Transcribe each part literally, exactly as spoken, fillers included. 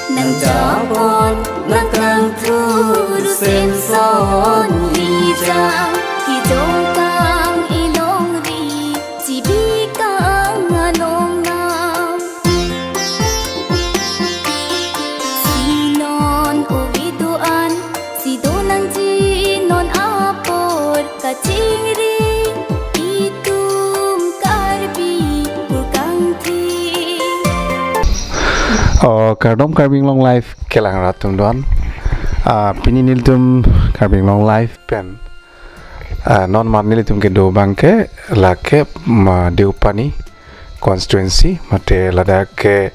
Nang japon nang kangthur senson lijang, kijong kang ilongri chibi kang along nang. Si non oviduan, si do nangji non apor kachingri itum Karbi purkangthi. Oh, kardom Karbi Anglong Live kelang rat atum doan. Ah, pini nelitum Karbi Anglong Live pen, ah, non mat nelitum kedo abangke lake ma Deopani constituency mate ladak ke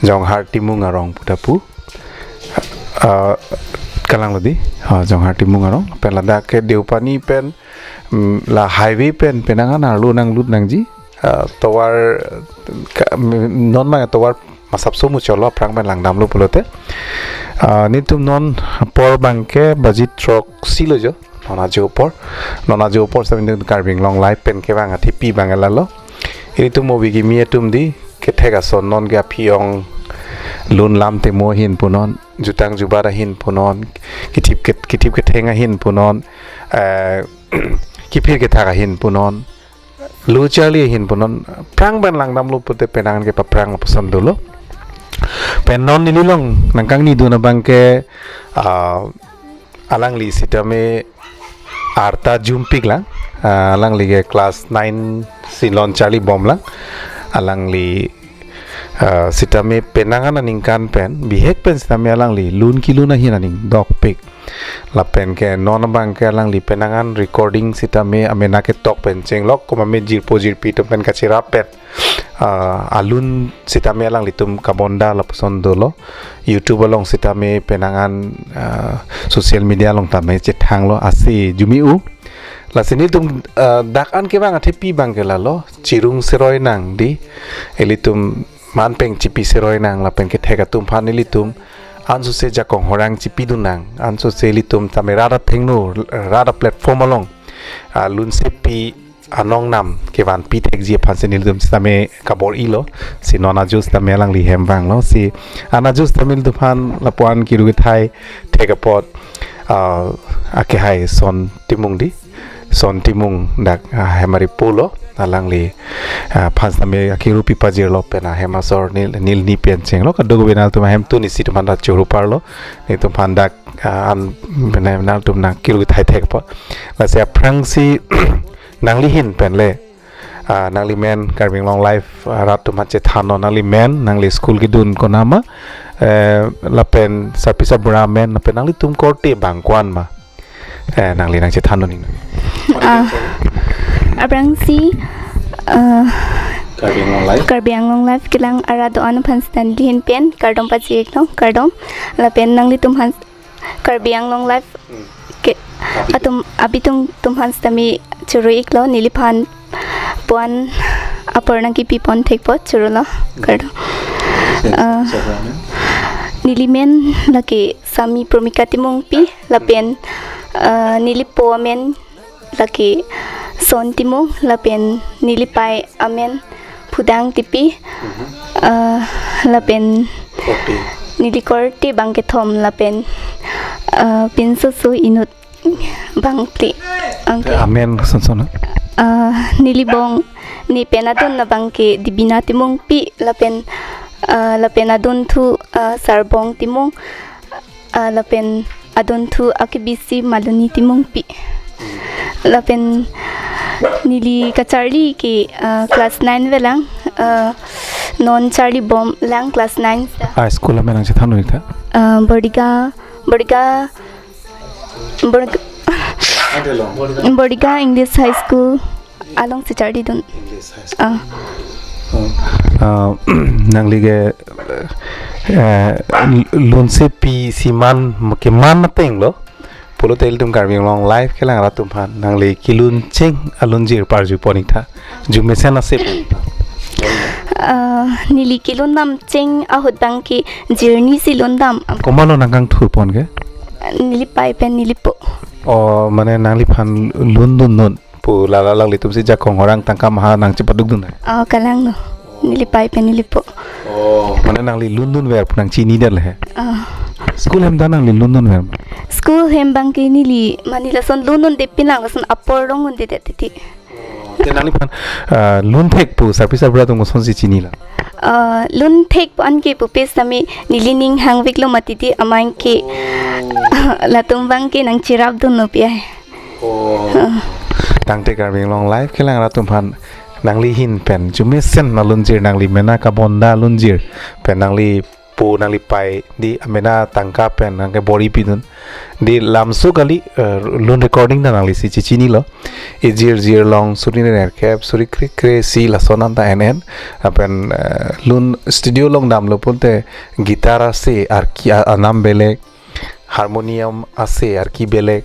Jonghar Timung arong pu ta pu. Ah, kalang lo di, ah, Jonghar Timung arong pen ladak ke Deopani pen, mm, la highway pen penang an arlo nanglut nangji, ah, tovar ka, mm, non ma tovar masapso muchotlo, aphrang pen langdamlo pulote. Ah, nelitum non apor abangke baji throksi lo jo, non ajo apor, non ajo apor sitame Karbi Anglong Live pen kevang athepi abang lalo. Ilitum obi kimi atum di kethek ason non ke aphi-ong lun lam temo ahin punon, jutang jubat ahin punon, kithip ket-, kithip ketheng ahin punon, eh, kiphir kethak ahin punon, lo charli ahin punon, aphrang pen langdamlo pute penang an kepaphrang lapuson dolo. Pen non neli along nangkangni dun abangke, ah, alangli sitame arta jumpik lang, ah, alangli ke class nine si lon charlibom lang, alangli, ah, sitame penang an aningkan pen, bihek pen sitame alangli lun kelun ahin aning dokpik. Lapen ke non abangke alangli penang an recording sitame amena ketok pen chenglok, komat me jirpo jirpi atum pen kachirap pen, ah, alun sitame alanglitum kabonda lapuson dolo. YouTube along sitame penang an, ah, social media along tame chethanglo, ase jumi u. Lasi nelitum, ah, dak an kevang athepi abangke lalo, chirung seroi nang di, ilitum man peng chipi seroi nang lapen kethek atum aphan ilitum ansose jakong horang chipidun nang, ansose ilitum tame rat athengno, rat a-platform along, ah, lunsepi anong nam kevanpi thekji aphan si nelitum sitame kabor-ilo, si non ajo sitame alangli hem vanglo, si an ajo sitame ilitum aphan lapu-an kiru kethai thek apot, ah, akehai Son Timung di, Son Timung dak, ah, hem ari pulo, alangli, ah, aphan sitame akiru pipajirlo pen ahem asor nil, nilni pen chenglo, kadokave nangtum ahem tun isi atum aphan ta choro parlo, nelitum aphan dak, ah, an, bene nangtum nangkiru kethai thek apot. Lasi aphrangsi nangli ahin pen le, ah, nangli men Karbi Anglong Live, ah, rat atum aphan chethannon, nangli men, nangli school kedun konat ma, eh, lapen sarpi sarbura amen, lapen nanglitum korte abang ko-an ma, eh, nangli nangchethannon ning. Ah, aphrangsi, ah, Karbi Anglong Live, Karbi Anglong Live kelang arat doan aphan sitame neli ahin pen kardom pachi-iklo, kardom. Lapen nanglitum aphan Karbi Anglong Live ke atum abitung atum aphan sitame choro-iklo, neliphan puan apor nangkipipon thekpo, chorolo, kardom. Ah, neli men lake Sami Promika Timungpi, lapen, ah, nelipo amen lake Son Timung, lapen nelipei amen Phudang Tipi, ah, lapen neli korte abang kethom, lapen, ah, pinso so inut abang phli. Angke. Amen son son. Ah, neli bong, ne pen adun abangke Dibina Timungpi, lapen, ah, lapen adunthu, ah, Sarbong Timung, ah, lapen adunthu akebisi Maloni Timungpi. Lapen neli kacharli ke, ah, class nine avelang, ah, non charlibom lang class nine ta. Ah, school amen nangchethan nang tha? Ah, Bordiga, Bordiga, Bordiga, Bordiga English High School alongsi charlidun. English High School. Ah. Oh. Ah, nangli ke, eh, lunsepi si man, keman ateng lo. Pulote ilitum Karbi Anglong Live kelang arat atum aphan nangli kelun cheng alunjir parjupon-ik tha. Jumesen ase pen. Ah, neli kelun dam cheng ahut abangke jirni si lun dam. Komatlo nangkangthurpon ke? Nelipei pen nelipo. Oh, mane nangliphan lundun non pu la la alanglitum si jakong horang tangka maha nangchepadukdun nang? Oh, kalang lo. Nelipei pen nelipo. Oh, mane nangli lun dunver pu nangchini det le he. Ah. School hem ta nangli lun dunver ma? School hem abang ke neli mane lason lun dunde pinlang lason apor rong dunde det titi. Te nangliphan, ah, lun thek pu sarpi sarbura atum kosonsi chinilo? Ah, lun thek pu anke pupe sami neli ning hangveklo mati ti amang ke latum abang ke nangcherap dunlo pi ai. Oh. Ah. Tangte Karbi Anglong Live kelang rat atum aphan nangli ahin pen chumesen malunjir, nangli mena kabonda lunjir pen nangli po nangli pai di amena tangka pen nangke bor-i pidun. Di lamso kali, eh, lun recording ta nanglisi chichinilo. Ejir jir along suri nerkep, suri kre kre isi lason anta en en. Lapen, eh, lun studio along damlo pulote guitar ase arki a-, anam belek, harmonium ase arki belek,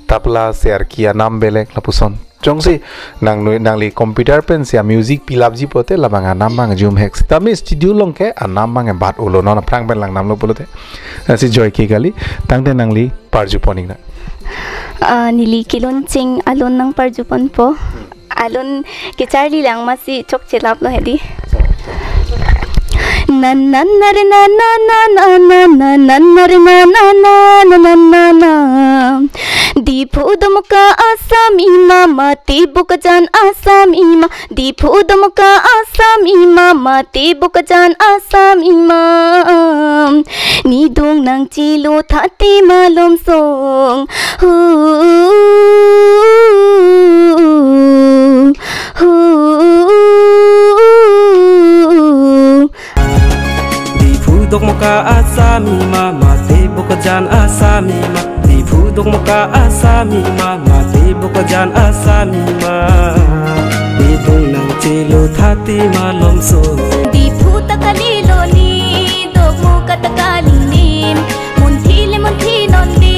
tabla ase arki anam belek lapuson. Jongsi nang nui nangli computer pensi a-music pilapji pulote labang anam abang jum hek. Sitame studio along ke anam abang ebat ulo, non aphrang pen langdamlo pulote. Lasi joike kali, tangte nangli parjupon ikna. Ah, neli kelun cheng alun nangparjuponpo. Alun kecharli lang masi chokche laplo hedi. Na na na re na na na na na na na na re na na na na na na na. Diphu Domoka Assam ima, mate Bokajan Assam ima. Diphu Domoka Assam ima, mate Bokajan Assam ima. Nidung nangchelo thate malom song. Hu, hu. Diphu Dokmoka Assam ima, mate Bokajan Assam ima. Diphu Dokmoka Assam ima, mate Bokajan Assam ima. Nidung nangchelo thate malom song. Diphu ta kalilo ne, Dokmoka ta kali ne. Munthi le munthi non de,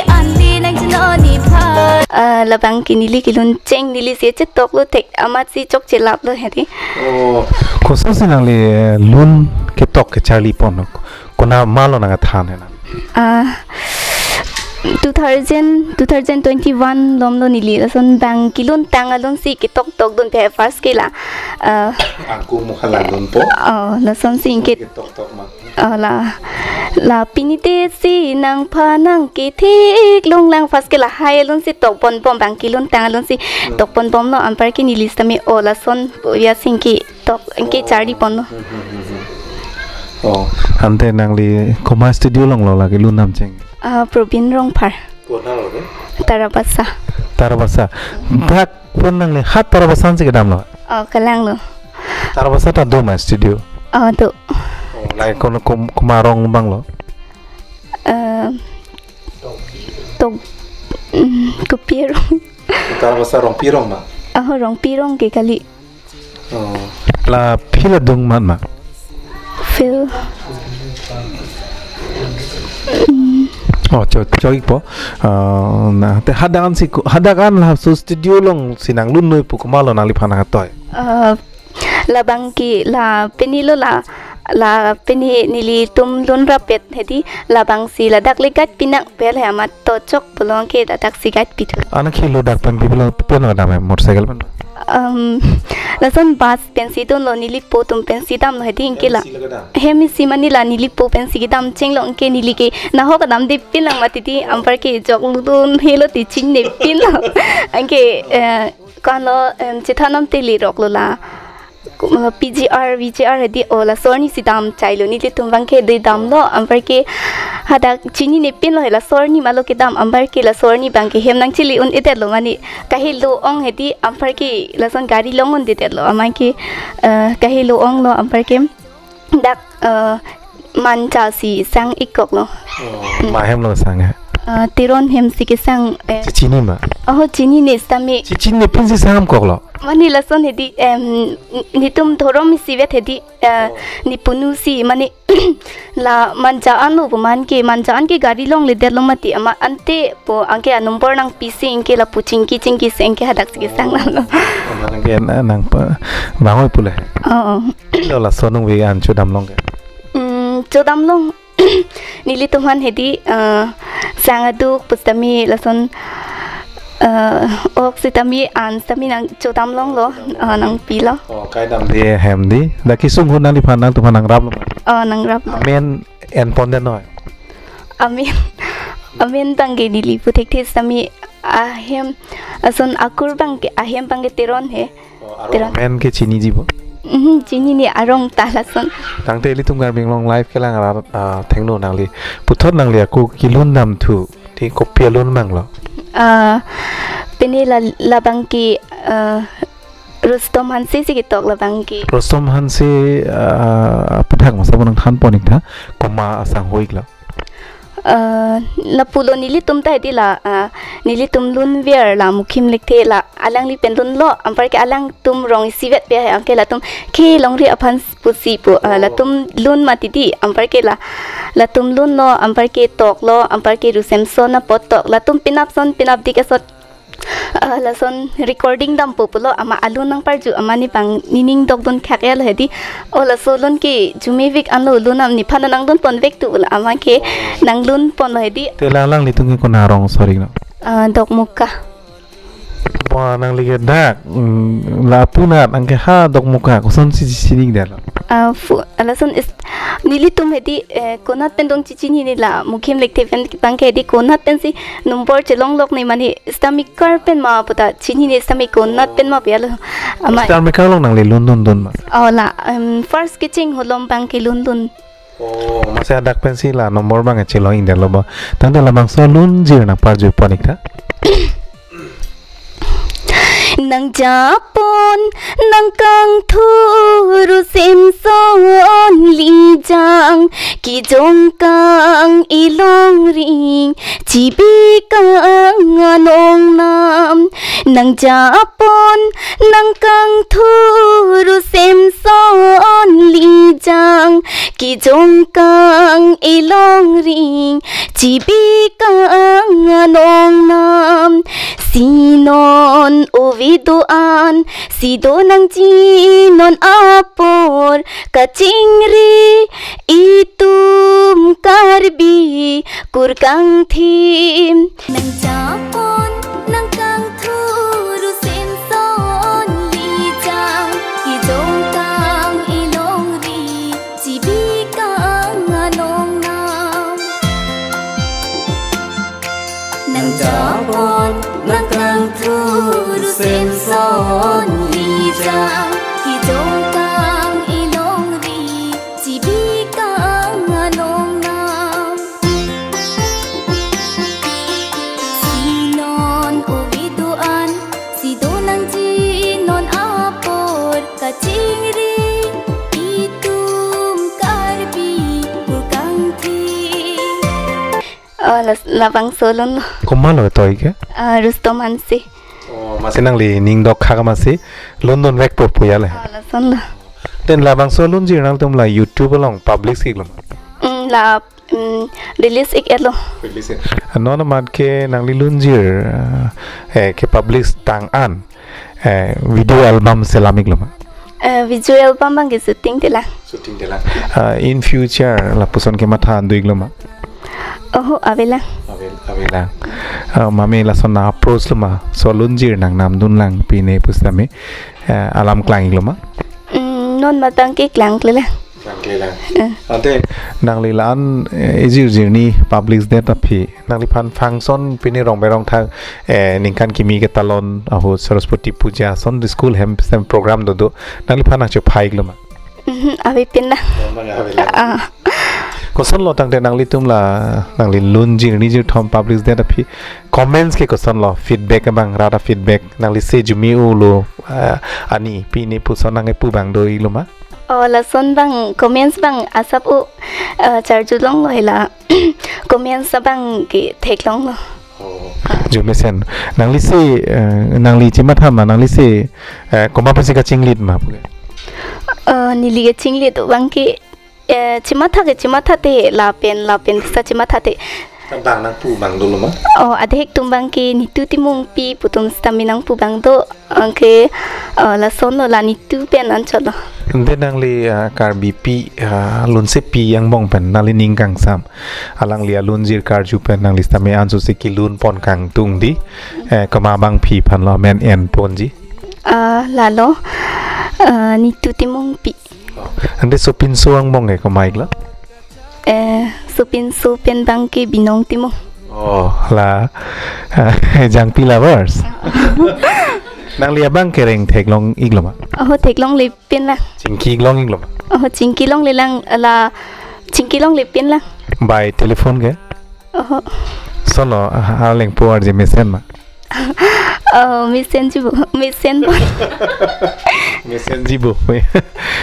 an le nangchelo nephan. Ah, labang ke neli kelun cheng, nelisi chetoklo thek amatsi chokche laplo hedi. Oh, kosonsi nangli, eh, lun ketok kecharlipon? Konat malo nangkethan hena? Ah, two thousand, two thousand twenty-one alomlo neli lason abang kelun tang alunsi ketok tokdun pe first ke la. Ah, angkung mukha langdunpo. Oh, lasonsi ingke. Ketok tok ma. Oh, la, la pini te si nangphan nangkethek longlang first ke lahai alunsi tokponbom, abang kelun tang alunsi tokponbomlo, anparke neli sitame o lason pu ya si ingke tok ingke charliponlo. Hmm, hmm, hmm, hmm. Oh, ante nangli komat studio alonglo la kelun damcheng? Ah, Probin Rongphar. Konat lo de? Tarabasa. Tarabasa. Dak pon nangli ha Tarabasa ansi kedamlo? Oh, kalanglo. Tarabasa ta do ma studio? Oh, do. Oh, la kono kom-, komat arong abanglo? Eh, tok, mm, kopi arong. Tarabasa Rongpi arong ma? Oh, Rongpi arong ke kali. Oh. La field adung mat ma? Field. Mm. Oh, cho-, chokpo. Ah, na, te hadak ansi ko-, hadak an laso studio alongsi nanglun noi pu komatlo nangliphan nangtoi? Ah, labang ke la pini lo la, la pini nelitum lun rapet hedi labangsi ladak le guide pinang pel he amat to chok pulo ke dadak si guide pithu. Ana khelo dak pen pipilo pen dam he motorcycle pen? Um, lason bus pensi dunlo, neli po atum pensi damlo hedi ingke la. Hem isi laga dam? Hem isi mane la neli po pensi kedam chenglo ingke neli ke nahok damde pinlang mati ti anparke jok lutun helo ti chinine pinlo. Ingke, eh, Ko-anlo, em, chethan namte leroklo la. Ko-, eh, P G R, V G R hedi o laso arni si dam chailo, nelitum abangke de damlo, anparke hadak chinine pinlo he laso arni malo kedam, anparke laso arni abangke hem nangchele un-edetlo mane kahelo ong hedi anparke lason gari long un-edetlo, amatke, eh, kahelo onglo anparke. Dak, eh, Manja si sang-ikkoklo. Oh, ma hemlo sang he? Eh, Teron hem si kesang, eh. Chechini ma? Oh, chinine sitame. Chechinine pinsi sang-ikkoklo? Mane lason hedi, em, n-, netum dhorom isivet hedi, eh, oh, nepunu si mane la Manja anlo pu amatke, Manja anke gari longledetlo mati amat ante pu anke a-number nangpisi ingke lapu chingki chingki si ingke hadak si kesang nanglo. Oh, mane ke na-, nangpa bangoi pule. Oh, oh. Lo laso nungve an chodamlong ke? Hmm, chodamlong. Nelitum aphan hedi, eh, sang aduk pusitame lason Eh, ok sitame an sitame nangchodam longlo, eh, nangpilo. Oh, kaidam dei hem dei. Dak kesung ahut nangliphan nangtumphan nangraplo ma? Oh, nangraplo. Amen enpondet noi. Amen. Amen abangke neli pu thekthe sitame ahem ason akur abangke ahem abangke Teron he. Oh, arong Teron. Amen ke chiniji bo? Mhm, chinine arong ta lason. Tangte ilitum Karbi Anglong Live kelang arat, ah, thengno nangli. Puthot nangli ako kelun damthu. Dei kopi alun abanglo? Ah, pine la, labangke, ah, Rustom Hanse si ketok labangke. Rustom Hanse, ah, aphuthak masa bo nangthanpon ik tha, komat asangho iklo? Ah, lapulo nelitum ta hedi la, ah, nelitum lunver la Mukhim Lekthe la alangli pen lunlo, anparke alangtum rong isivet pe anke latum ke longri aphan pusi pu, ah, latum lun mati dei, anparke la, latum lunlo, anparke toklo, anparke Ru Semson apot tok, latum penap son penap dik asot, ah, lason recording dampo pulo, amat alun nangparju, amat ne abang nening dokdun khak ya lo hedi. O laso lun ke jumevek anlo, lun nam nephan nangdunponvek tu la, amat ke nanglunponlo hedi. Te lang alanglitum ke konat arong, sorry no? Ah, Dokmoka. Wah, nangli ke dak, mm, lapu nat, anke ha Dokmoka, kosonsi chini dei lo? Ah, fu-, lason is, nelitum hedi, eh, konat pen dong chichinine la, Mukhim Lekthe pen abangke hedi konat pensi number chelonglok ne mane, sitame kar pen ma puta chinine, sitame konat pen ma pu ya lo. Amat. Sitame kar along nangli lundundun ma? Oh la, em, first kecheng holom abangke lundun. Oh, masa dak pensi la number abang chelong ingdetlo bo. Tangte labangso lunjir nangparjupon ik tha. Nangjapon nangkangthur Ru Semson Lijang, kejongkang ilongri chibikang anong nam. Nangjapon nangkangthur Ru Semson Lijang, kejongkang ilongri chibikang anong nam. Si non ove do-an, si do nangji non apor, kachingri itum Karbi kurkangthim. Nangjapon nangkangthur Ru Semson Lijang, kejongkang ilongri chibikang anong nam. Nangjapon nangkangthur Ru Semson Lijang, kejongkang ilongri chibikang anong nam. Si non ove do-an, si do nangji non apor, kachingri itum Karbi kurkangthim. Oh, las-, labangso lun lo. Komatlo toi ke? Ah, Rustom Hanse. Oh, masi nangli ning dok khak masi lundunvekpo pu ya le? Oh, lason lo. Te labangso lunjir nangtum la YouTube along publish iklo? Mm, la, mm, release ik-etlo. Release ik. Non amat ke nangli lunjir, eh, ke publish tang an, eh, video album selam iklo ma? Eh, video album abangke shooting telang. Shooting telang. Ah, in future lapuson kematha an do iklo ma? Oho, avelang. Avel, avelang. Ah, mame lason na approach lo ma? So lunjir nangnamdun lang pine pusitame, eh, alam klang iklo ma? Mm, non matang ke klangklelang. Klangklelang. Eh. Ante nangli la-an, eh, ejir jirni publish det aphi, nangliphan function pine rong berong thang, eh, ningkan kimi ketalon ahut Saraswati Puja ason school hem sem program dodo, nangliphan nangchephaiklo ma? Mhm, avepinlang. Memang avelang. Ah. Kosonlo tangte nanglitum la nangli lun jirni jirthom publish det aphi, comments ke kosonlo, feedback abang, rat a-feedback, nangli se jumi ulo, ah, ani pine puson nangkepu abang do iklo ma? Oh, lason abang, comments abang asap u, eh, charjulonglo hela. Comments abangke theklonglo. Oh. Jumesen. Nangli si, eh, nangli chimatha ma, nangli si, eh, komat pensi kachinglit ma pu ke? Eh, neli kachinglit abangke, eh, chimatha ke chimatha te lapen lapen sa chimatha te. Abang nangpu abang dolo ma? Oh, adhek atum abangke nitu Timungpi pu atum sitame nangpu abang do, anke, eh, lasonlo la nitu pen anchotlo. Ante nangli, ah, Karbipi, ah, lunsepi angbong pen nangli ning kangsam, alangli alun jirkarju pen nangli sitame ansose kelun pon kangtung di, eh, komat abangpi aphan lo men en ponji? Ah, lalo, ah, Nitu Timungpi. Ante sopinso angbong ke komat lo? Eh, sopinso pen abangke Binong Timung. Oh, la, ah, Jangpi lovers. Nangli abang kereng theklong iklo ma? Oh, theklongle pinlang. Chingki longlong iklo ma? Oh, chingki longlelang, la chingki longle pinlang. By telephone ke? Oh. Koson lo, ah, aleng po arje mesen ma? Oh, mesenji bo, mesen bo. Mesenji bo.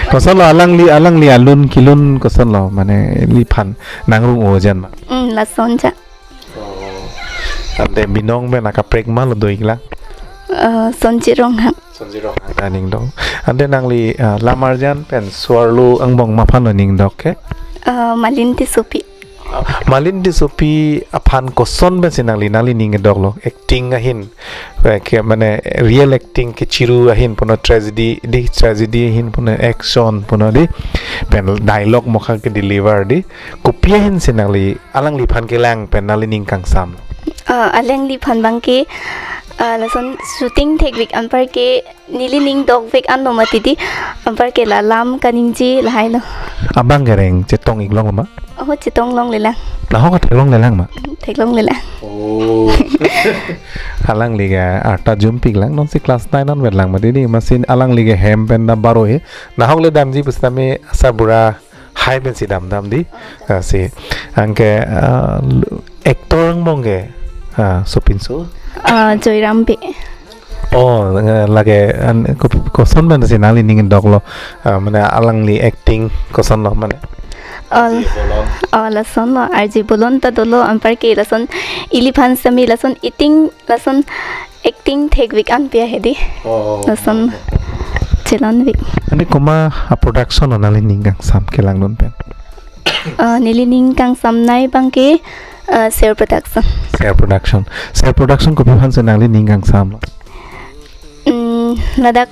Koson lo alangli, alangli alun kelun koson lo, mane neliphan nangrung-o jan ma? Hmm, lason ja. Oh. Ante Binong pen akaprek ma lo do iklang? Eh, Sonji Ronghang. Sonji Ronghang ta ning dok. Ante nangli, ah, lam arjan pen so-arlo angbong ma aphan lo ning dok ke? Eh, Malin Tissopi. Ah, Malin Tissopi aphan koson pensi nangli, nangli ning kedok lo? Acting ahin, eh, ke mane real acting kechiru ahin puno tragedy di, tragedy ahin puno action puno di, pen dialogue mokha ke deliver di, kopi ahinsi nangli alangliphan kelang pen nangli ning kangsam? Ah, alangliphan abangke, ah, lason shooting thekvek anparke neli ning dokvek anlo mati di, anparke la lam kaningje lahai lo. Abang kereng chetong iklong ma? Oh, chetong longlelang. Nahok theklonglelang ma? Theklonglelang. Oh. Alangli ke arta jumpiklang, nonsi class nine an vetlang mati di, amatsi alangli ke hem pen na baro he. Nahok le damji pusitame asa bura hai pensi damdam di. Ah, si. Anke, ah, lu-, actor angbong ke, ah, sopinso? Ah, Joyram Bey. Oh, eh, lake an, ko-, koson pensi nangli ning kedok lo? Ah, mane alangli acting koson lo mane? Oh, arje bolon. Oh, lason lo, arje bolon ta dolo, anparke lason iliphan sitame lason acting, lason acting thekvek anpe ahe di. Oh. Lason chelonvek. Ante komat a-production lo nangli ning kangsam kelangdun pen? Ah, neli ning kangsamnei abangke, ah, Ser Production. Ser Production. Ser Production kopi aphansi nangli ning kangsam lo? Hmm, ladak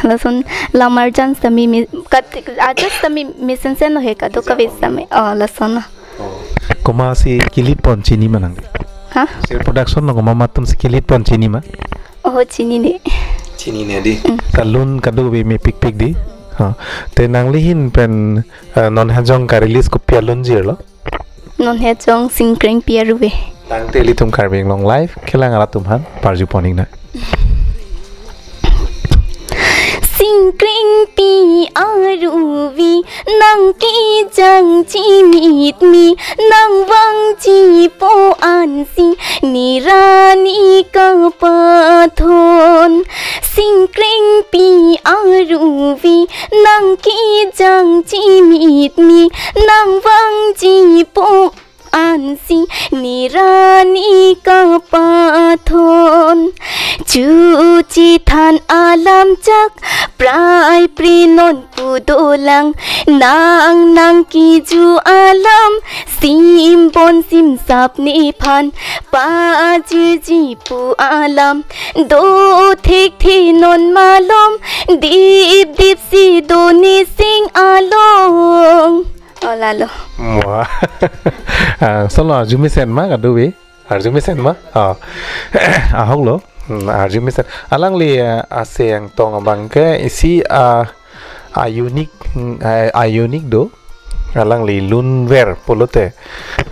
lason lam arjan sitame me, kat, ajat sitame mesensen lo he kadokave sitame. Oh, lason lo. Oh. Komatsi ke-lead pon chini ma nangli? Ha? Ser Production lo komat atumsi ke-lead pon chini ma? Oh, chinine. Chinine di. Mm. Alun kadokave mepikpik di. Ha. Te nangli ahin pen, eh, non hajong ka-release kopi alun jirlo? Non hajong Singkrengpi Aruve. Tangte ilitum Karbi Anglong Live kelang arat atum aphan parju pon iknang. Singkrengpi aruve, nang kejang chimitmi, nang vangji pu ansi, ne ra ne kapathon. Singkrengpi aruve, nang kejang chimitmi, nang vangji pu ansi, ne ra ne kapathon. Chu chethan alam chak prai pre non pu dolang, nang nang keju alam, sim bon sim sap nephan pajirji pu alam, do thekthe non malom, dipdipsi do ne sing along. Oh, lalo. Wah. Ah, koson lo, arju mesen ma kadokave? Arju mesen ma? Ah. Ahok lo. Hmm, arju mesen. Alangli, ah, ase angtong abangke isi, ah, a-unique, hmm, a, a-unique do. Alangli lunver pulote,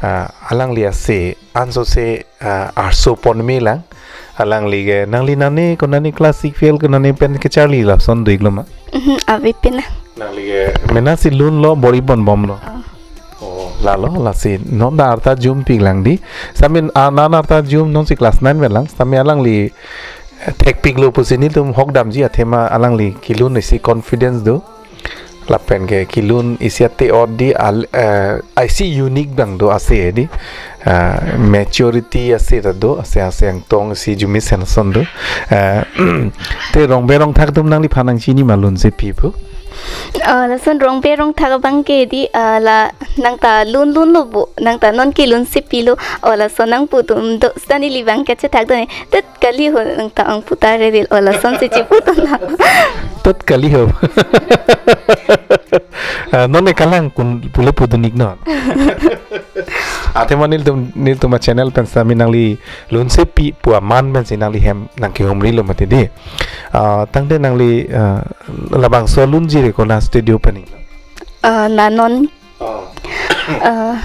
ah, alangli ase ansose, ah, arso pon melang. Alangli ke nangli nane konane classical konane pen kecharli lason do iklo ma? Mhm, ave pina. Nangli ke mena si lunlo, bor-i pon bomlo? Ah. Oh, lalo, lasi non ta arta jumpiklang di. Sitame, ah, non arta jum, nonsi class nine vetlang. Sitame alangli, eh, thekpiklo pusi nelitum hok damji athema alangli kelun isi confidence do. Lapen ke kelun isi ate-ot di al-, eh, isi unique abang do ase di. Ah, maturity ase ta do, ase ase angtong isi arju mesen ason do. Eh, te rongbe rongthak atum nangliphan nangchini ma lunsepi pu? Oh, lason rong pe rong thak abang ke di, ah, la nang ta lun lun lo bo, nang ta non ke lun si pilo, oh, lason nangpu atum do seta neli abang ke chethak do ne. Tet kali ho nang ta angpu ta reril, oh, lason si chipu to na. Tot kali ho. Ah, non ne kalang kun pule pu dunik non. Athe ma nelitum, nelitum a channel pen sami nangli lun si pi pu aman pen si nangli hem nangkehumri lo mati di. Ah, tangte nangli, ah, labangso lunjir ko la studio pen ni? Ah, la non. Oh. Ah,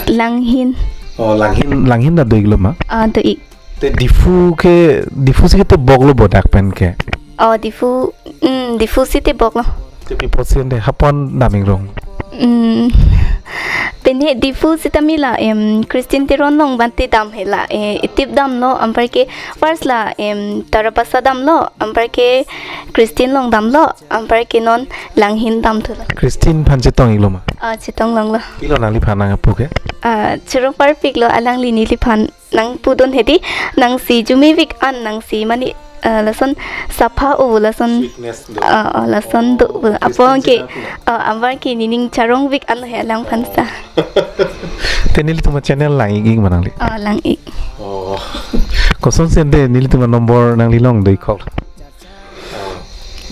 Langhin. Oh, Langhin, Langhin ta do-ik lo ma? Ah, do-ik. Te Diphu ke, Diphu si ke tebok lo bodak pen ke? Oh, Diphu, mm, Diphu si tebok lo. Te pi apotsi ante hapon damding rong? Mm. Pini Diphu sitame la, em, Christian Teron along bante dam he la, eh, Itip damlo, anparke first la, em, Tarabasa damlo, anparke Christian along damlo, anparke non Langhin damthulo. Christian aphan chetong-ik lo ma? Ah, chetong longlo. Pilo nangliphan nangpu ke? Ah, choro parpik lo alangli neliphan nangpudun he di, nang si jumevik an, nang si mane, ah, lason sapha o, lason, sweetness do. Ah, ah, lason do. Oh, apo Christian ke, chetong na? Ah, anparke nening charongvik an he alangphan sa. Te nelitum a channel lang-ik-ik ma nangli? Ah, lang-ik. Oh. Kosonsi ante nelitum a number nangli along do-ik kok?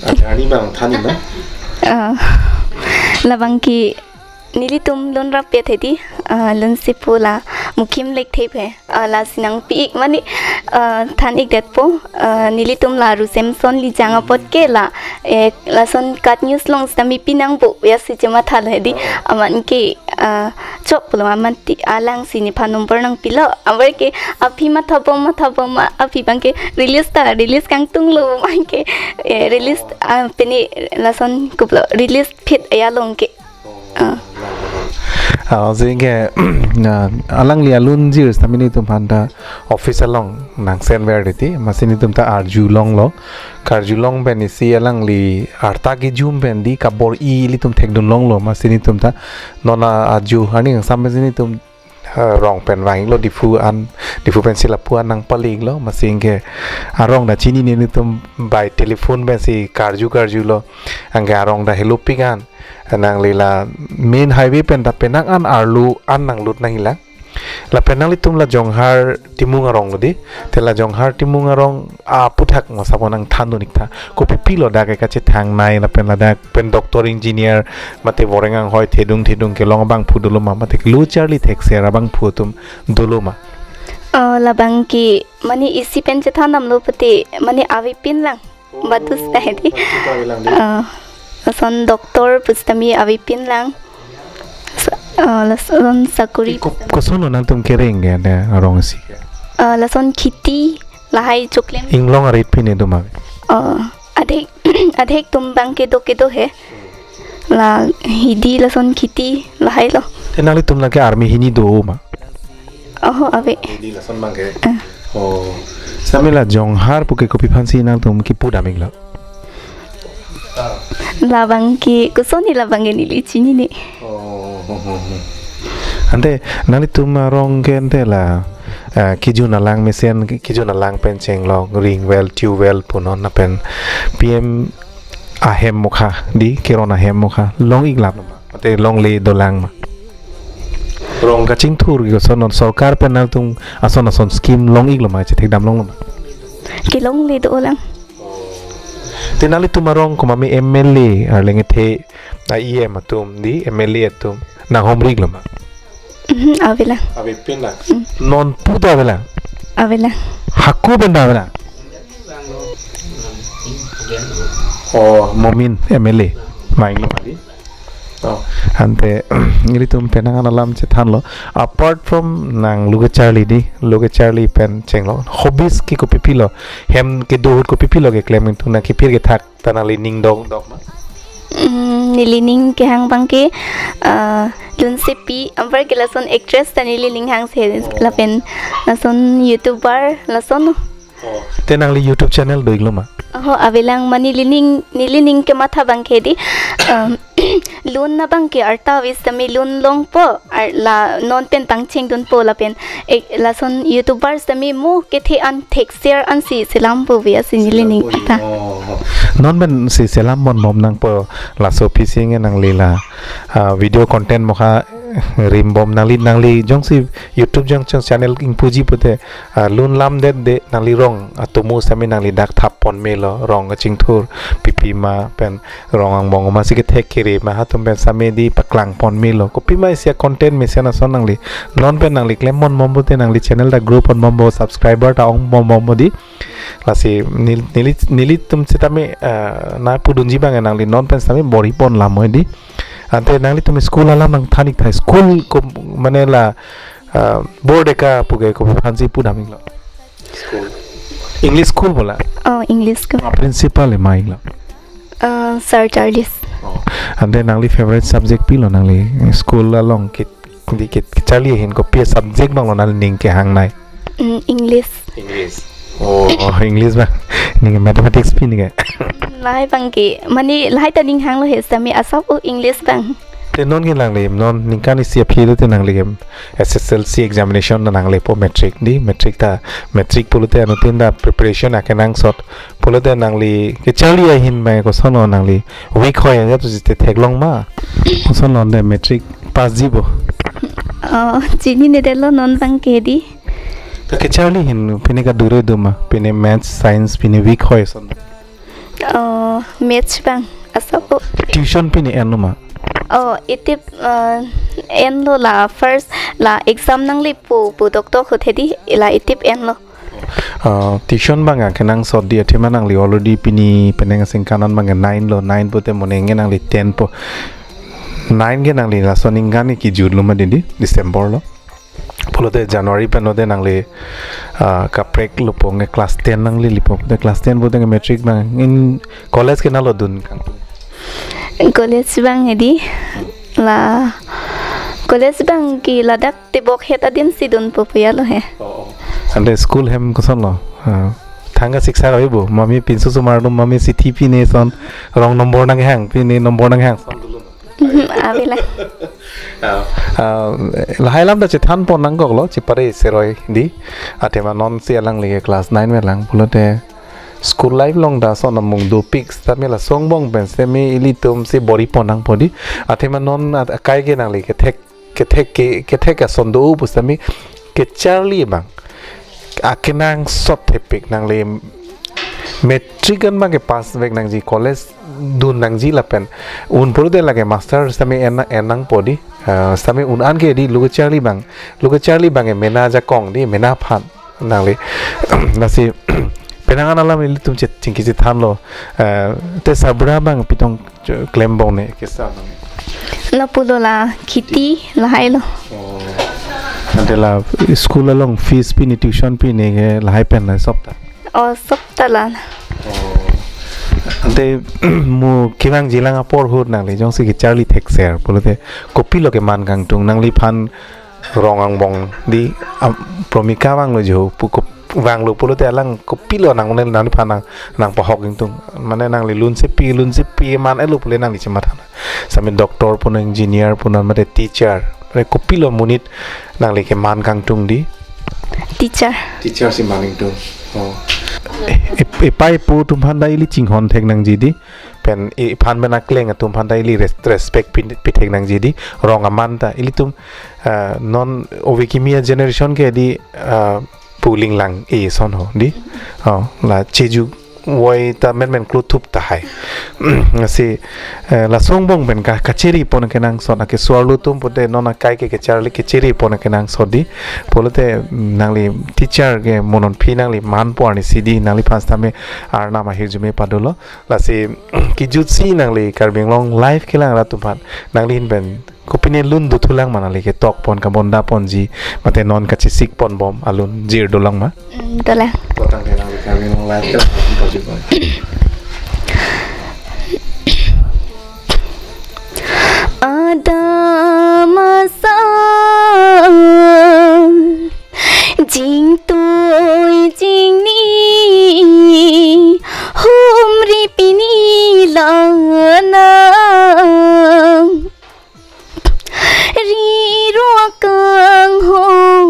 Ah, ante ani abang than-ik na? Ah, labang ke nelitum lun rapet he di, ah, lun si pu la Mukim Lekthe he. Ah, lasi nangpi-ik mane, ah, than-ik detpo, ah, nelitum la Ru Semson Lijang apot ke la, eh, lason KAT News along sitame pi nang bo ya si chematha lo he di, amat ke, ah, chok pulo amat ti alang si nephan number nangpilo, anparke aphi matha bom, matha bom, aphi abang ke release ta, release kangtung lo abang ke, eh, release, ah, pini lason kopilo release phit ya along ke. Ah. Ah, jengke, na, alangli alunjir sitame nelitum aphan ta office along nangsen ver titi, masi nelitum ta arjulonglo, karjulong pen isi alangli arta kejum pen di kabor-i ilitum thekdun longlo, masi nelitum ta non a arju arni kangsam pensi nelitum, eh, rong pen vang-iklo Diphu an, Diphu pensi lapu an nangpale-iklo, masi ke arong ta chinine nelitum by telephone pensi karju karjulo, anke arong ta helopik an, nangli la main highway pen ta penang an arlo an nanglut nangjilang. Lapen nanglitum la Jonghar Timung arong lo di. Te la Jonghar Timung arong aphuthak ma sabon nangthandun-ik tha. Kopi pilo dak ke kachethangnei lapen ladak pen doctor, engineer mate voreng anghoi thedung thedung kelong abangphu dolo ma, mate kelu charli thekser abangphu atum dolo ma? Oh, labang ke mane isi pen chethan damlo pute mane avepin lang. Badus ta he di. Badus ta avelang di. Ah, lason doctor pusitame avepin lang. Sa-, ah, lason sakuri. Ko-, koson nangtum kereng ke ante arong isi? Ah, lason kheti lahai choklem. Inglong arit pine do ma? Ah, adhek, adhek atum abang kedo kedo he. La hidi lason kheti lahai lo. Te nanglitum lake army hini do ma? Oho, ave. Hidi lason abang ke. Ah. Oh. Sami la Jonghar pu ke kopi aphansi nangtum kipu dam-iklo? Labang ke, kosonsi labang ke neli chinine. Oh, oh, oh, oh. Ante nanglitum arong ke ante la, ah, kejun alang mesen, kejun alang pen chenglok, ring well, tube well punon lapen P M ahem mukha di, keron ahem mukha long-ik lap ma? Mate longle dolang ma? Rong kachingthur ke ason non sorkar pen nangtum ason ason scheme long-iklo ma, chethekdam longlo ma? Kelongle dolang. Te nanglitum arong komat ma M L A arleng ethe a E M atum di, M L A atum nanghomri-iklo ma? Mhm, avelang. Avepin lang. Mm. Non pu ta avelang? Avelang. Hako pen ta avelang? Oh, Momin M L A. Main lo mali. Oh, ante nelitum penang an alam chethanlo. Apart from nang lo kecharli di, lo kecharli pen chenglok, hobbies ke kopi pilo? Hem kedo ahut kopi pilo keklem, nangtum nang kephir kethak ta nangli ning dongdok ma? Mm, neli ning kehang abang ke, ah, lunsepi, anparke lason actress ta neli ning hangse, lapen lason YouTuber, lason. Oh, te nangli YouTube channel do-iklo ma? Oho, avelang, mane neli ning, neli ning kematha abang ke di, um, lun abang ke arta ave sitame lun longpo, ar-, la non pen pangchengdunpo lapen, eh, lason YouTuber sitame mo kethe an thekser ansi selam pu ave, lasi neli ning ta. Oh, Non pen si selam ponbom nangpo, laso aphi si nge nangli la, ah, video content mokha rimbom nangli, nangli jongsi YouTube jong channel ingpuji pute, ah, lun lamdetde, nangli rong atomo sitame nangli dak thap pon melo, rong kachingthur pipi ma pen rong angbong ma si kethek kere ma atum pen sitame di paklang pon melo. Kopima isi a-content mesen ason nangli. Non pen nangli klem ponbom pute nangli channel ta grow ponbompo, subscriber ta ong ponbompo di. Lasi nel-, neli, nelitum sitame, ah, nangpudunji abang nangli non pen sitame bor-i pon lam oi di. Ante nanglitum school alam nangthan-ik tha, school ko mane la, ah, board eka pu ke kopiphan si pudam-iklo? School. English school bola? Oh, English school. Ah, principal le ma-iklo? Uh, Sir Charles. Oh. Ante nangli favorite subject pilo nangli school along ke, di ke, kecharli ahin kopi subject abanglo nangli ning kehangnei? Mm, English. English. Oh, oh, English abang. Ning mathematics pi ning ke? Lahai abang ke, mane lahai ta ning hanglo he sitame asap o English abang. Te non ke nangli, non ningkan isi aphi te nangli ke S S L C examination na nanglepo, matric di, matric ta, matric pulote anuttin ta preparation akenangsot. Pulote nangli kecharli ahin abang kosonlo nangli weak hoi ajat si te theklong ma? Kosonlo te matric pass jipo? Oh, chininedetlo non abang ke di. Ta kecharli ahin pine kadure do ma? Pine maths, science, pine weak hoi ason? Oh, maths abang asap o. Tuition pine enlo ma? Oh, itip, uh, enlo la first la exam nanglepo pu doctor ahut he di la itip enlo. Ah, tuition abang akenangsot di athema nangli already pini penang asing kanan abang nine lo, nine pute mo neng nangli ten po. Nine ke nangli laso aningkan ke kejut lo ma di, di December lo. Pulote January pen lote nangli, ah, kaprek lo po nge class ten nangli lipo. Te class ten pute nge matric abang in college ke nalo dun kang? College abang he di la college abang ke ladak tebok het adin si dunpo pu ya lo he. Oh, oh. Ante school hem kosonlo? Ah, thangka siksa oi bo, mami pinso sumar dum, mami sithi pine son, rong number nanghang, pine number nanghang son dolo? Mhm, avelang. Ah, ah, lahai alam ta chethan pon nangkoklo, chepare seroi di. Athema non si alangli ke class nine me lang pulote school life along ta ason amung dopik sitame laso angbong pen sitame ilitum si bor-i pon nangpo di. Athema non at-, akai ke nangli kethek, kethek ke, kethek ason do pu sitame kecharli abang akenangsot thepik nangli matric an abang ke pass vek nangji, college dun nangji lapen un pulote lake master sitame en, en nangpo di. Ah, sitame un an ke di lo kecharli abang, lo kecharli abang ke mena ajakong di, mena aphan nangli. Lasi penang an alam ilitum chet chingki chethanlo. Eh, te sabra abang pitong ch-, klembong ne kesa abang? Lapulo la kheti lahai lo. Oh. Ante la school along fees pine, tuition pine ke lahai pen la sop ta? Oh, sop ta la. Oh. Ante mo kevangji alang apor ahut nangli jongsi kecharli thekser pulote kopilo keman kangtung nangliphan? Rong angbong di, am, promika vanglo jo, pu-, kup-, vanglo pulote alang kopilo nang, nangliphan nang, nangpahok ingtung. Mane nangli lunsepi, lunsepi man-etlo pule nangli chematha. Sitame doctor punon, engineer punon, mate teacher. Mane kopilo monit nangli keman kangtung di? Teacher. Teacher si man ingtung. Oh. E, e, epai epo atum aphan ta ili chinghon thek nangji di. Pen iphan pen akleng atum aphan ta ili res-, respect pi, pithek nangji di, rong aman ta ilitum, ah, non ove kimi a-generation ke di, ah, puling lang e son ho di. Oh, la cheju voi ta menmen kluthup tahai. Lasi, eh, laso angbong pen ka, kacheri pon kenangsot, ake suarlo atum pute non akai ke kecharli kecheri pon kenangsot di. Pulote, mm, nangli teacher ke mo non aphi nangli manpo arni si di nangliphan sitame arnam ahirjume padolo. Lasi kejutsi nangli Karbi Anglong Live kelang rat atum aphan nangli ahin pen kopine lun dothulang ma, nangli ketok pon kabonda ponji mate non kachesik ponbom alun jir dolang ma? Mm, dolang. Kotang ke nangli Karbi Anglong Live kelang rat atum aphan pajutpon. Adam asar jingtui jingni humri pini lanang ri ruak kanghon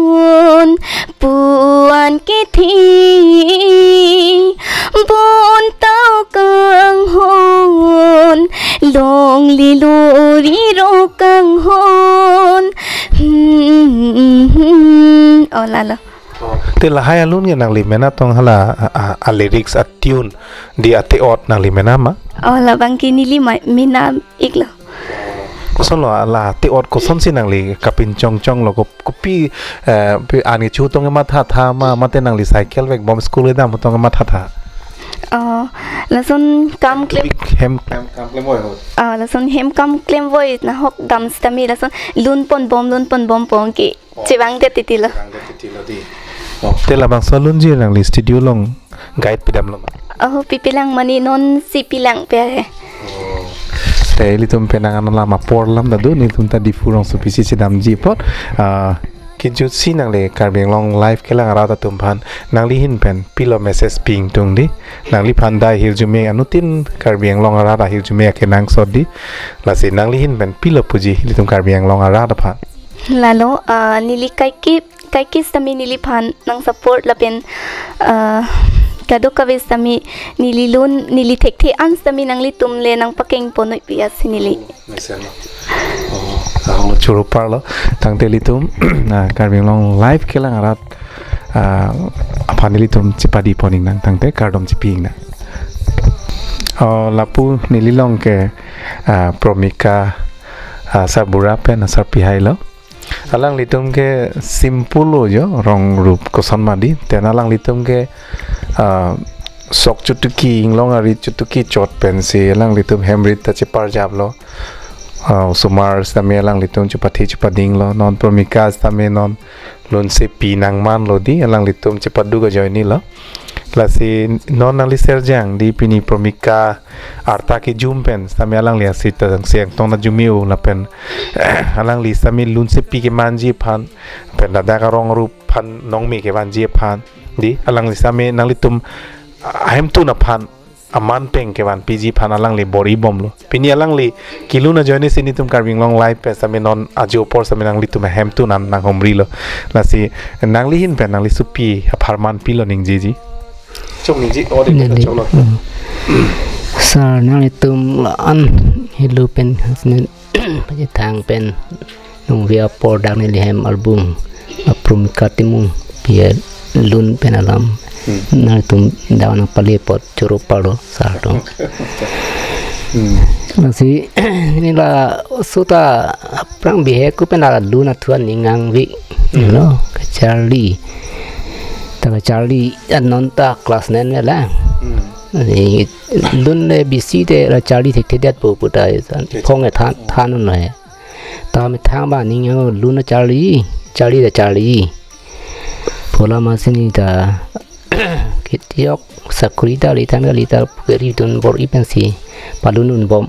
puan kethi bon tau kang Oh, lalo. Oh, te lahai alun ke nangli mena tong hala a, a, a lyrics, a tune, di ate-ot nangli mena ma? Oh, labang ke neli ma-, mena iklo. Kosonlo la ate-ot, kosonsi nangli kapinchongchonglo, ko-, kopi, eh, pi an kecho tong kemathatha ma, mate nangli cycle vekbom school kedam tong kemathatha? Oh, lason kam klem. Hem kam, kam klemvoi ho. Ah, lason hem kam klemvoi nahok dam sitame lason lunponbom, lunponbom pon ke. Oh. Chevangdet titi lo. Chevangdet titi lo di. Oh, te labangso alunji nangli studio along guide pidamlo ma? Oh, pipelang, mane nonsi pilangpe he. Oh. Te ilitum penang ano lam apor alam ta do, nelitum ta Diphu rongsopi si chedamji apot. Ah, kinchutsi nangli Karbi Anglong Live kelang arat atum aphan nangli ahin pen pilo message pi ingtung di? Nangliphan dai ahirjume, anuttin Karbi Anglong arat ahirjume akenangsot di. Lasi nangli ahin pen pilo puji ilitum Karbi Anglong arat aphan? Lalo, ah, neli kaike, kaike sitame neliphan nang support lapen, ah, kadokave sitame neli lun, neli thekthe an sitame nanglitum le nangpakeng ponnoi pu-i si neli. Mesen lo. Oh, ahong lo, choro parlo. Tangte ilitum, ah, Karbi Anglong Live kelang arat, ah, aphan ilitum chepadi pon ingnang, tangte kardom chepi ingnang. Oh, lapu neli along ke, ah, Promika, ah, Sarbura pen, ah, Sarpihai lo. Alanglitum ke simple lo jo, rong rup koson ma di. Te alanglitum ke, ah, sok chotuki, inglong arit chotuki chot pensi alanglitum hem rit ta cheparjaplo. Ah, osomar sitame alanglitum chepathe chepadinglo. Non Promika sitame non lunsepi nangmanlo di, alanglitum chepaduk ajoine lo. Lasi non nangli serjang di, pini Promika arta kejum pen sitame alangli asit ta si angtong ta jumeu lapen alangli sitame lunsepi kemanji aphan, pen ladak arong rup aphan nongme kevanji aphan di, alangli sitame nanglitum ahemtun aphan aman pen kevanpiji aphan alangli bor-ibomlo. Pini alangli kelun ajoine si nelitum Karbi Anglong Live pen sitame non ajo apor sitame nanglitum ahemtun an nanghumrilo. Lasi nangli ahin pen nangli sopi apharman pilo ningjeji? Chok ningje, ode. Neli, choklo. Hmm. Sir, nanglitum la-an helo pen, pachethang pen nungve apor dak neli hem arbung a Promika Timung pi alun pen alam. Hmm. Nangtum dak nangpale apot choro parlo sir atum. Hmm. Lasi neli laso ta aphrang bihek ko pen la lun athuan ning nangve. Hmm. Lo, kacharli. Ta kacharli, non ta class nine me lang. Hmm. Lasi lun le bisi te la charli thekthedetpo pu ta, kacharli, phong e than, than un he. Ta methang ba ning yang lun charli, charli ta charli. Pu alam si neli ta ketiok sakuri ta le than kali ta keri dun bor-i pensi palun dunbom.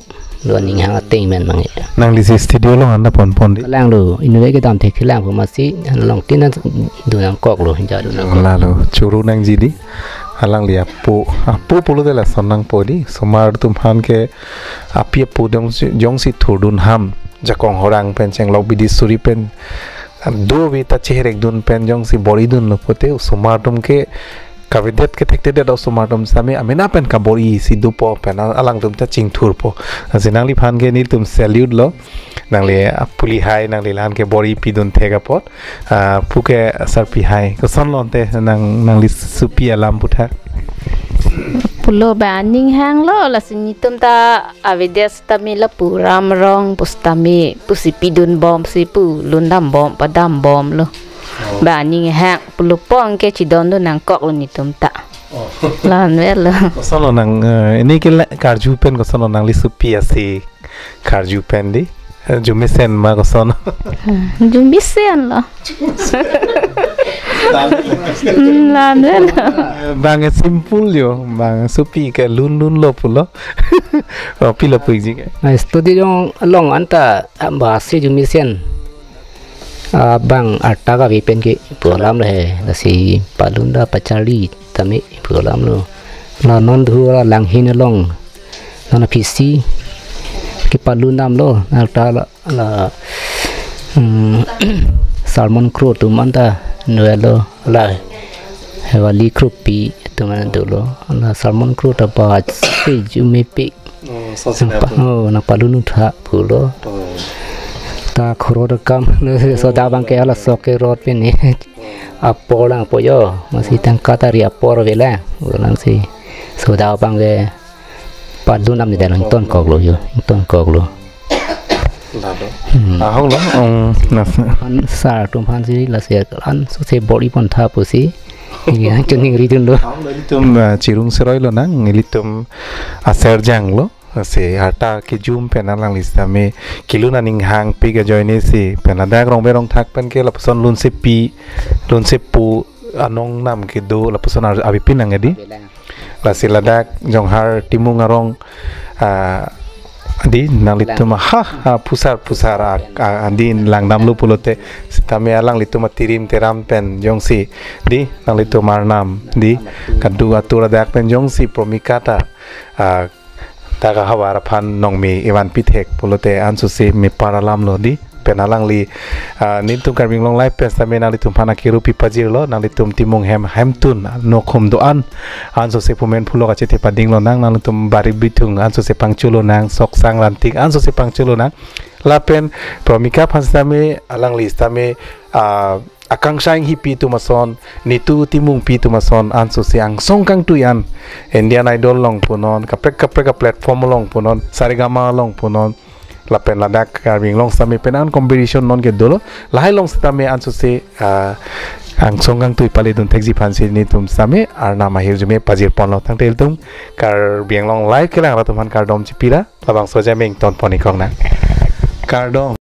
Lo aning hang ateng men mang e. Nangli si studio along anda ponpon di? Kelang lo, inut kedam thek kelang pu masi, along tin an dun nangkoklo, ja dun nangkok. Lalo, choro nangji di. Alangli apo, apo pulote lason nangpo di. Osomar atum aphan ke api apo jongsi, jongsi thurdun ham, jakong horang pen, chenglok bidi suri pen, dove ta cheherekdun pen jongsi bor-idunlo pulote osomar atum ke kavedet kethekthedet osomar atum sitame amena pen kabor-i si dopo pen al-, alangtum ta chingthurpo. Lasi nangliphan ke nelitum salute lo. Nangli apuli hai, nangli la-an ke bor-i pidun thek apot. Ah, puke Sarpihai, kosonlo ante nang, nangli sopi alam puthak? Pulo ba aning hanglo, lasi nelitum ta avedet sitame lapu ram rong pusitame pusi pidunbomsi pu lundambom padambomlo. Oh. Ba aning hang pulo pon ke chidondun nangkoklo nelitum ta. Oh. La-an avelo. Kosonlo nang, eh, neli ke la karju pen kosonlo nangli sopi asi karju pen di? Eh, arjumesen ma koson? Hmm, arjumesenlo. Hmm, la-an avelo. Bang simple jo, bang sopi ke lunlunlo pulo. Oh, pilo pu-ikji ke? Nang studio along anta ba si arjumesen. Ah, bang arta kave pen ke pu alam lo he, lasi palun ta pacharli tame pu alam lo. La non dhu la langhin along, non aphisi kepalun damlo, arta la, la, hmm, Salmon Kro atum anta noelo, la Hewali Kropi atum an dolo, la Salmon Kro ta ba si arjumepi. Oh, so sila pa-, tu. Oh, nangpalun untha pulo. Oh. Ta khoro ta kam, so dak bang ke hala sok ke rot pen ni. Oh. Apor lang po jo, masi tangka tari apor avelang. Ulang si. Soda abang ke padun nam ni dalang ton koklo jo, ton koklo. Lalo. Hmm. Ahok lo, um, na. An sar atum aphan si lasi ansose bor-i pon tha pusi. Ini hang chun hingri dunlo. Ahok lo, ilitum, uh, chirung seroi lonang, ilitum aser janglo. Lasi arta kejum pen alangli sitame kelun aning hangpik ajoine si pen ladak rongbe rongthak pen ke lapuson lunsepi, lunsepo anong nam kedo lapuson ar-, avepin nang edi. Lasi ladak Jonghar Timung arong, ah, di nanglitum ha, ha, pusar pusar a, a, adi langdamlo pulote sitame alanglitum atirim teram pen jongsi di nanglitum arnam di kadu atur adak pen jongsi Promika ta, ah, ta kahavar aphan nongme evan pithek pulote ansose mepar alamlo di. Pen alangli, ah, nelitum Karbi Anglong Live pen sitame nanglitum aphan akiru pipajirlo, nanglitum Timung hem hemtun nokhum do-an ansose pumen phulo kachethe pading lonang, nanglitum bari bithung ansose pangchu lonang, sok sang rantik ansose pangchu lonang. Lapen Promika aphan sitame alangli sitame, ah, akangsha inghipi atum ason, nitu Timungpi atum ason ansose angsong kangtui an Indian Idol along punon, kaprek kaprek a-platform along punon, Saregama along punon, lapen ladak Karbi Anglong sitame pen an competition non kedolo, lahai along sitame ansose, ah, angsong kangtui pale dun thekji aphansi nelitum sitame arnam ahirjume pajir ponlo. Tangte ilitum Karbi Anglong Live kelang arat atum aphan kardom chipira, labangso ajameng ton pon-ik kok nang. Kardom.